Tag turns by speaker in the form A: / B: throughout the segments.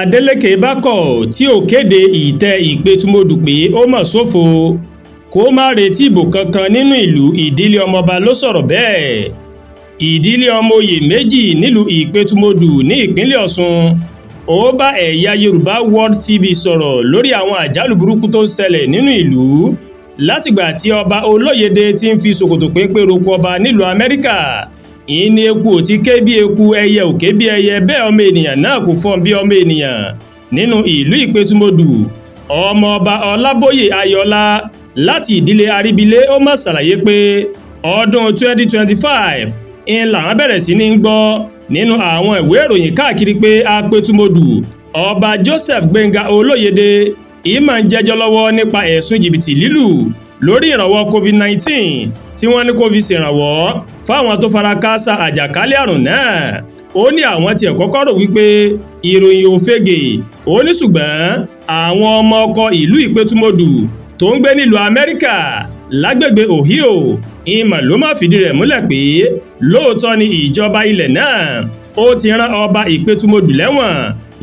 A: Adeleke bá kọ̀ tí ò kéde ìtẹ́ Ìpẹ̀tùmọdù pé ó mà ṣòfò, kó má retí ìbò kankan nínú ìlú. Ìdílé ọmọọba ló sọ̀rọ̀ bẹ́ẹ̀. Ìdílé ọmọ oyè méjì nílùú Ìpẹ̀tùmọdù ní ìpínlẹ̀ Ọ̀ṣun ó bá Ẹ̀yà Yorùbá World TV sọ̀rọ̀ lórí àwọn àjálù burúkú tó ń ṣẹlẹ̀ nínú ìlú látìgbà tí ọba Olóyèdè ti ń fi ṣòkòtò péńpé roko ọba nílùú Amẹ́ríkà. Ìní eku ò ti ké bí eku, ẹyẹ ò ké bí ẹyẹ, bẹ́ẹ̀ ọmọ ènìyàn náà kò fọ́n bí ọmọ ènìyàn nínú ìlú Ìpẹ̀tùmọdù. Ọmọọba Ọlábóyè Ayọ̀ọ́lá láti ìdílé Aríbilé ó má ṣàlàyé pé ọdún 2025 ń làwọn bẹ̀rẹ̀ sí ní gbọ́ nínú àwọn ìwé ìròyìn káàkiri pé Apẹ̀tùmọdù ọba Joseph Gbénga Olóyèdè ìmọ̀ ń jẹ́jọ́ lọ́wọ́ nípa ẹ̀sùn jìbìtì lílù lórí ìrànwọ́ COVID-19 tí wọ́n ní kó fi ṣèrànwọ́ fáwọn tó fara káásá àjàkálẹ̀ àrùn náà. Ó ní àwọn tiẹ̀ kọ́kọ́ rò wípé ìròyìn òfegè. Ó ní ṣùgbọ́n àwọn ọmọ ọkọ ìlú Ìpẹ̀tùmọdù tó ń gbé nílùú Amẹ́ríkà lágbègbè Ohio ìmọ̀ ló má fìdí rẹ̀ múlẹ̀ pé lóòótọ́ ni ìjọba ilẹ̀ náà ó ti rán ọba Ìpẹ̀tùmọdù lẹ́wọ̀n,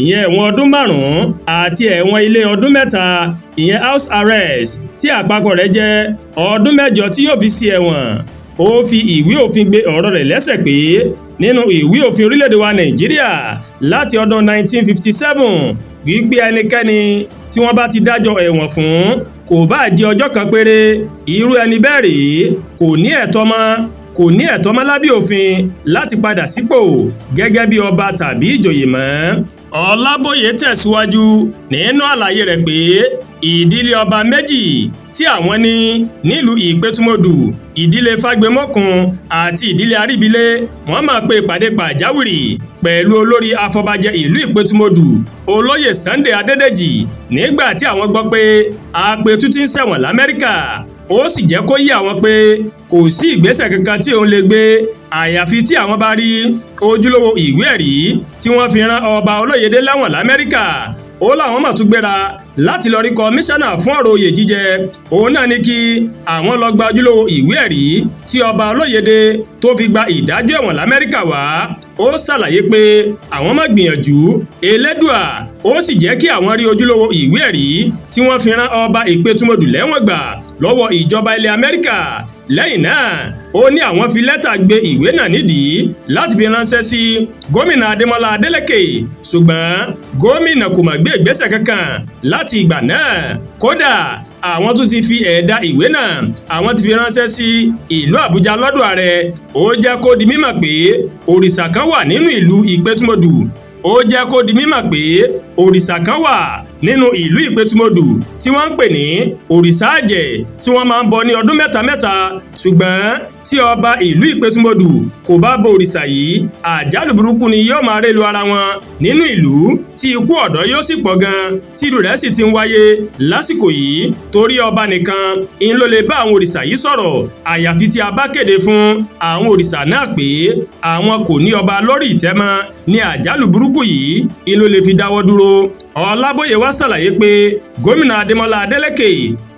A: ìyẹn ẹ̀wọ̀n ọdún 5 àti ẹ̀wọ̀n ilé ọdún 3, ìyẹn house arrest, tí àpapọ̀ rẹ̀ jẹ́ ọdún 8 tí yóò fi sí ẹ̀wọ̀n. Ó fi ìwé òfin gbé ọ̀rọ̀ rẹ̀ lẹ́sẹ̀ pé nínú ìwé òfin orílẹ̀-èdè wa Nàìjíríà láti ọdún 1957 wípé ẹnikẹ́ni tí wọ́n bá ti dájọ́ ẹ̀wọ̀n fún, kò bá jẹ́ ọjọ́ kan péré, irú ẹni bẹ́ẹ̀ rèé kò ní ẹ̀tọ́ mọ́, kò ní ẹ̀tọ́ mọ́ lábẹ́ òfin láti padà sípò gẹ́gẹ́ bí ọba tàbí ìjòyè mọ́. Ọlábóyè tẹ̀síwájú nínú àlàyé rẹ̀ pé ìdílé ọba méjì tí àwọn ní nílùú Ìpẹ̀tùmọdù, ìdílé Fágbémọ́kun àti ìdílé Aríbilé, wọ́n máa pe ìpàdé pàjáwìrì pẹ̀lú olórí afọbajẹ ìlú Ìpẹ̀tùmọdù, olóyè Sunday Adédèjì, nígbà tí àwọn gbọ́ pé Apẹ̀tù ti ń ṣẹ̀wọ̀n l'Amẹ́ríkà. Ó sì jẹ́ kó yé àwọn pé kò sí ìgbésẹ̀ kankan tí òun lè gbé àyàfi tí àwọn bá rí ojúlówó ìwé ẹ̀rí tí wọ́n fi rán ọba Olóyèdè lẹ́wọ̀n l'Amẹ́ríkà. Ó láwọn mà tún gbéra láti lọ rí kọmíṣánná fún ọ̀rọ̀ oyè jíjẹ. Òun náà ní kí àwọn lọ gba ojúlówó ìwé ẹ̀rí tí ọba Olóyèdè tó fi gba ìdájọ́ ẹ̀wọ̀n l'Amẹ́ríkà wá. Ó ṣàlàyé pé àwọn má gbìyànjú Elédùà, ó sì jẹ́ kí àwọn rí ojúlówó ìwé ẹ̀rí tí wọ́n fi rán ọba Ìpẹ̀tùmọdù lẹ́wọ̀n gbà lọ́wọ́ ìjọba ilẹ̀ Amẹ́ríkà. Lẹ́yìn náà, ó ní àwọn fi lẹ́tà gbé ìwé náà nídìí láti fi ránṣẹ́ sí gómìnà Adémọ́lá Adélékè, ṣùgbọ́n gómìnà kò mà gbé ìgbésẹ̀ kankan láti ìgbà náà. Kódà àwọn tún ti fi ẹ̀dà ìwé náà, àwọn ti fi ránṣẹ́ sí ìlú Àbújá lọ́dọ̀ ààrẹ. Ó jẹ́ kó di mímọ̀ pé òrìṣà kan wà nínú ìlú Ìpẹ̀tùmọdù. Ó jẹ́ kó di mímọ̀ pé òrìṣà kan wà nínú ìlú Ìpẹ̀tùmọdù tí wọ́n ń pè ní òrìṣà àjẹ́ tí wọ́n máa ń bọ ní ọdún mẹ́ta mẹ́ta, ṣùgbọ́n tí ọba ìlú Ìpẹ̀tùmọdù kò bá bọ òrìṣà yìí, àjálù burúkú ni yóò máa rélu ara wọn nínú ìlú, tí ikú ọ̀dọ́ yóò sì pọ̀ gan, tí ìlú rẹ̀ sì ti ń wáyé lásìkò yìí, torí ọba nìkan ń ló lè bá àwọn òrìṣà yìí sọ̀rọ̀, àyàfi tí a bá kéde fún àwọn òrìṣà náà pé àwọn kò ní ọba lórí ìtẹ́ mọ́ ní àjálù burúkú yìí ń ló lè fi dáwọ́ dúró. Ọlábóyè wá ṣàlàyé pé gómìnà Adémọ́lá Adélékè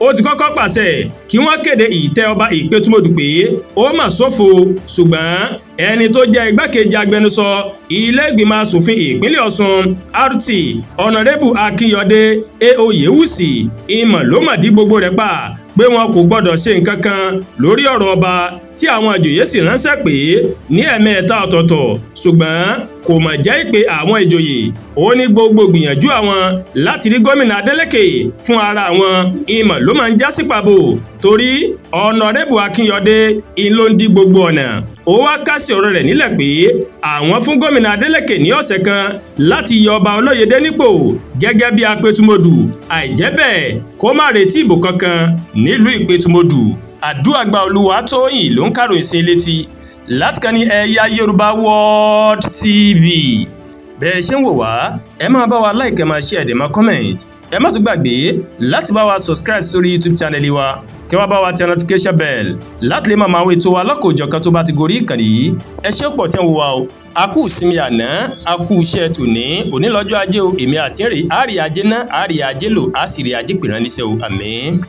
A: ó ti kọ́kọ́ pàṣẹ kí wọ́n kéde ìtẹ́ ọba Ìpẹ̀tùmọdù pé ó mà ṣòfò, ṣùgbọ́n ẹni tó jẹ́ igbákejì agbẹnusọ ilé ìgbìmọ̀ asòfin ìpínlẹ̀ Ọ̀ṣun RT Ọ̀nàrẹ́bù Akínyọ̀dé Oyèwùsì ìmọ̀ ló mà dí gbogbo rẹ̀ pa pé wọn kò gbọ́dọ̀ ṣe nǹkan kan lórí ọ̀rọ̀ ọba tí àwọn ìjòyè sì ránṣẹ́ pé ní ẹ̀ẹ̀mẹ́ta ọ̀tọ̀ọ̀tọ̀, ṣùgbọ́n kò mọ̀ jẹ́ ìpè àwọn ìjòyè. Ó ní gbogbo gbìyànjú àwọn láti rí gómìnà Adélékè fún ara àwọn ìmọ̀ ló máa ń já sí pàbó, torí Ọ̀nàrẹ́bù Akínyọ̀dé ń ló ń dí gbogbo ọ̀nà. Ó wá kásẹ̀ ọ̀rọ̀ rẹ̀ nílẹ̀ pé àwọn fún gómìnà Adélékè ní ọ̀sẹ̀ kan láti yọ ọba Olóyèdè nípò gẹ́gẹ́ bí Apẹ̀tùmọdù, àìjẹ́ bẹ́ẹ̀ kó má retí ìbò kankan nílùú Ìpẹ̀tùmọdù. Àdúràgbà Olúwatóyìn ló ń kàròyìn sí létí láti kàn ní Ẹ̀yà Yorùbá World TV. Bẹ́ẹ̀ ṣe ń wò wá, ẹ máa bá wa like, ẹ máa share, ẹ máa comment. Ẹ má tún gbàgbé láti bá wa subscribe sórí YouTube channel wa, kí wá bá wa tẹ notification bell láti lè máa máa wo ètò wa lọ́kọ̀ọ́jọ̀kan tó bá ti gorí ìkànnì yìí. Ẹ ṣé pọ̀ tẹ́ ń wò wá o. A kú ìsinmi àná, a kú iṣẹ́ tòní. Òní lọ́jọ́ ajé o. Èmi àti rè àárí ajé ná, àárí ajé lò, á sì rí ajé pè rán níṣẹ́ o. Àmín.